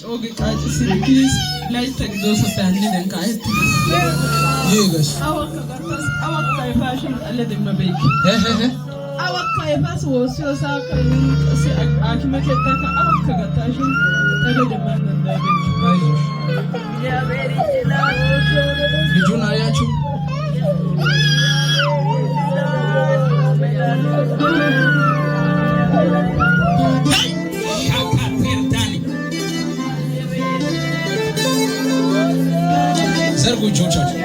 Coogi qaacisidi kiyis. Laytta gidoosappe hanniden kaa'ettides. Yiigas. Awakka gattas, awakka efaashin xale demmabeykke. He Awakka efaas woossiyoosaakka qassi haakime keettaakka awakka gattaashin xale demmana dandayabeykke. አይዞሽ። ልጁን አያችሁ? ሻካቴርዳኒ ዘርጉ እጆቻችሁ።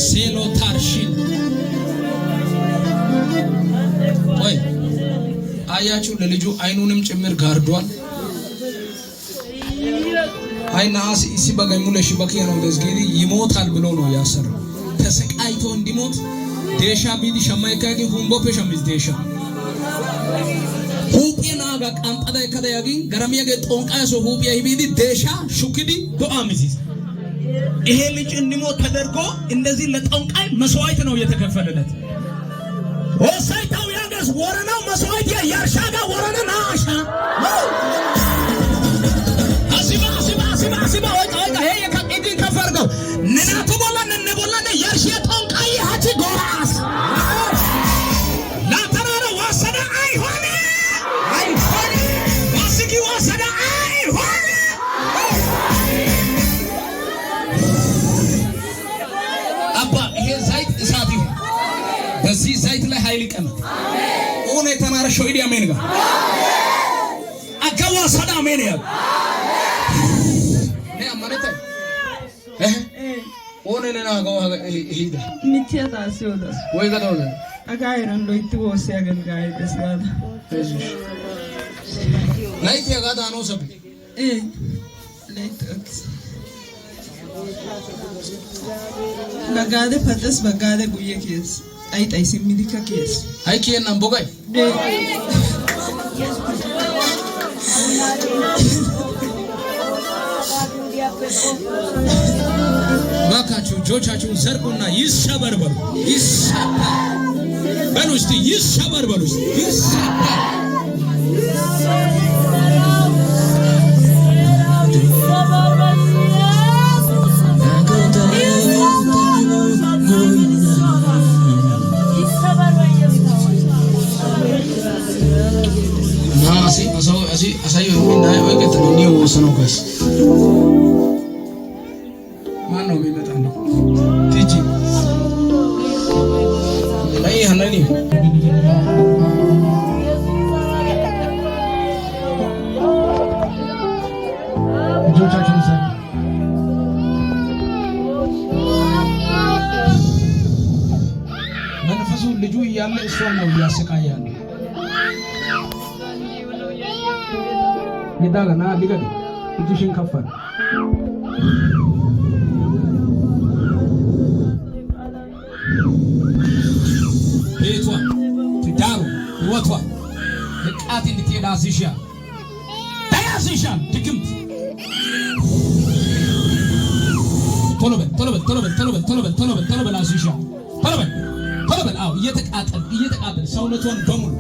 ሴሎታርሺን ቆይ አያችሁ፣ ለልጁ አይኑንም ጭምር ጋርዷል። አይ ነሐስ እሲ በገኝ ሙለ ሽበኪ ነው ደዝጊሪ ይሞታል ብሎ ነው ያሰረው። ተሰቃይቶ እንዲሞት ዴሻ ቢዲ ሸማይካጊ ሁምቦ ፔሸሚዝ ዴሻ ሁጴ ናጋ ቀንጠዳ ከዳ ያጊ ገረሚያገ ጦንቃሶ ሁጴ ሂቢዲ ዴሻ ሹክዲ ዶአ ሚዚዝ ይሄ ልጅ እንዲሞት ተደርጎ እንደዚህ ለጠንቋይ መስዋዕት ነው የተከፈለለት። ወሳይታው ያገስ ወረናው መስዋዕት ያርሻጋ ወረና ናሻ አሲባ አሲባ አሲባ አሲባ ወይቃ ወይቃ ሄ የካቂዲን ከፈርገው ንናቱ ቦላ ነነ ቦላ ነ የርሽ ጠንቋይ ሀቺ ጎራስ ላተራረ ዋሰደ አይሆን አይሆን ዋስጊ ዋሰደ አይሆን አባ ይሄ ዘይት እሳት ይሁን። በዚህ ዘይት ላይ ኃይል ይቀመጥ። ኦነ የተማረ ሾይዲ አሜን ጋር አጋዋ ሰዳ አሜን ያ ነ አማነተ ኦነ ነና አጋዋ ሂዳ Michchiya taassi odasu. ወይ ገዳው Hagaa heeran loytti woossiya agelgaayi dees gaada. አይዞሽ ላይት ያጋዳ ነው ሰብ Ee, laytta gakkis. Baggaade paxees, baggaade guyye kiyees. Xayi xayi simmidikka kiyees. አይ ኪየናን ቦጋይ Ee, ባካችሁ እጆቻችሁን ዘርጉና ይሰበር በሉ። ይሰበር በሉ እስቲ ይሰበር በሉ እስቲ ይሰበር። ና አሲ አሳው አሲ አሳዩ እና ወይከት ነው ወሰነው ጋስ ማን ነው የሚመጣው? ቲጂ ላይ ሀናኒ እጆቻችሁን ዘርጉ። መንፈሱ ልጁ እያለ እሷን ነው እያሰቃየ ያለው። ይዳገና ሊገድ እጅሽን ከፈል ቤቷ፣ ትዳሩ፣ ህይወቷ ንቃት እንድትሄድ አዝሻል፣ ተያዝሻል። ድግምት ቶሎ በል ቶሎ በል ቶሎ በል ቶሎ በል ቶሎ በል ቶሎ በል ቶሎ በል አዝሻል። ቶሎ በል ቶሎ በል። አዎ እየተቃጠል እየተቃጠል ሰውነቷን በሙሉ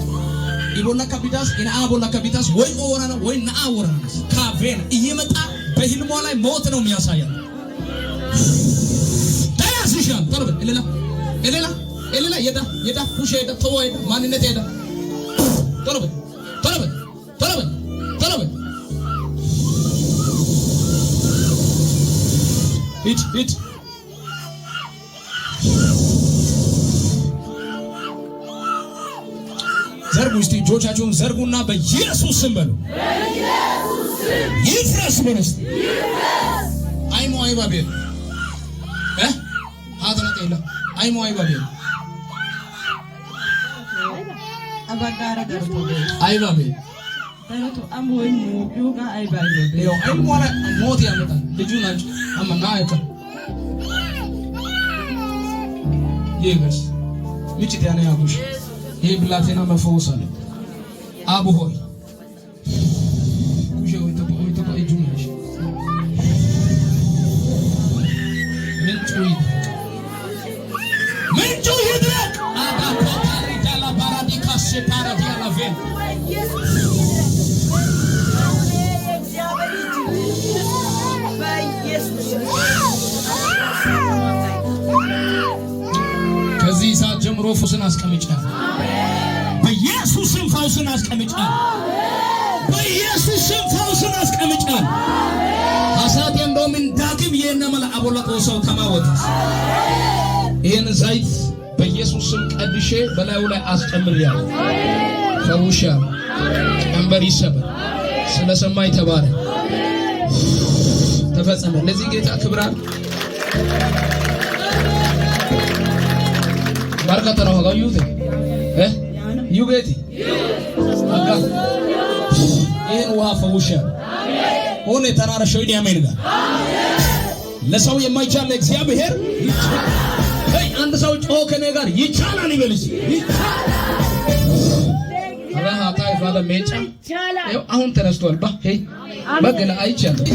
ኢቦላ ካፒታስ ኢንአ ቦላ ካፒታስ ወይ ወራና ወይ ነአ ወራና ካቬን እየመጣ በህልሟ ላይ ሞት ነው የሚያሳያል። ተያዝሻል። ቶሎ በል እልላ እልላ እልላ የዳ የዳ ኩሽ የዳ ተወ የዳ ማንነት የዳ ቶሎ በል ቶሎ በል ቶሎ በል ቶሎ በል ሂድ ሂድ ዘርጉ እስቲ እጆቻችሁን ዘርጉና በኢየሱስ ስም በሉ። ይፍረስ በሉ እስቲ። አይሞ አይባ ቤት እ ሀተና ጤላ አይሞ አይባ ቤት A baggaara darotoo be'ees. አይባ ቤት Darotoo amoy mooqiyogaa ayba ayba be'ees. ይኸው አይሞ ላይ ሞት ያመጣል። ልጁ ናቸው አመና አይካ ይህ ምጭት ያነ ያጉሽ ይህ ብላቴና መፈወስ አለ። አብ ሆይ ኩሽ ወይ ተቆ ወይ ተቆ እጁን ያሽ ምንጩ ይድረቅ፣ ምንጩ ይድረቅ። አዳኮታሪ ዳላ ባራዲ ካሴ ፓራዲ አላቬን ፈውስን አስቀምጫለሁ። በኢየሱስ ስም ፈውስን አስቀምጫለሁ። በኢየሱስ ስም ፈውስን አስቀምጫለሁ። ሀሳት እንደውም ዳግም የነመላ አቦላ ጦሰው ተማወት ይህን ዘይት በኢየሱስ ስም ቀድሼ በላዩ ላይ አስጨምሬያለሁ። ፈውሻለሁ። ቀንበር ይሰበር። ስለሰማይ ተባረክ። ተፈጸመ። ለዚህ ጌታ ክብራል ባርከተራ ዩቴ ዩጌቲ አጋ ይህን ውሃ ፈውሻለሁ። ሆነ ተራራ ሾይን ያሜን ጋር ለሰው የማይቻል ለእግዚአብሔር ይቻላል። አንድ ሰው ጮ ከኔ ጋር ይቻላል ይበል። ይቻላል። ሜጫ አሁን ተነስቷል። ባ ሄይ በገና አይቻለሁ።